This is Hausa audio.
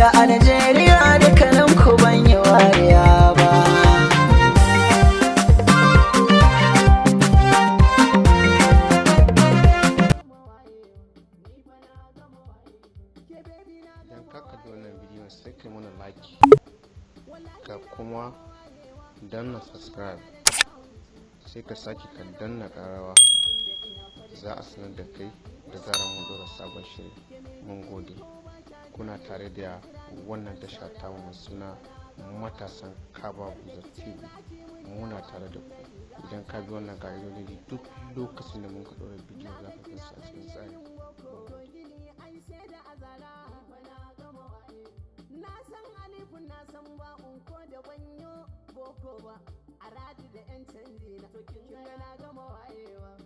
Da a Najeriya dukkanin ku ban yi wariya ba. Idan ka kalli wannan bidiyon, sai kai mana like, ka kuma danna subscribe, sai ka sake ka danna ƙararrawa. Za a sanar da kai da zarar mun ɗora sabon shiri. Mun gode. Kuna tare da wannan tasha tamu mai suna Matasan Kaba Buza TV. Muna tare da ku. Idan ka bi wannan ka'idodi, duk lokacin da mun ka ɗora bidiyo za ka gansu a cikin tsari. Na san alifun, na san ba'un, ko da banyo boko ba a radi da yan canji na. To kin ga na gama wayewa.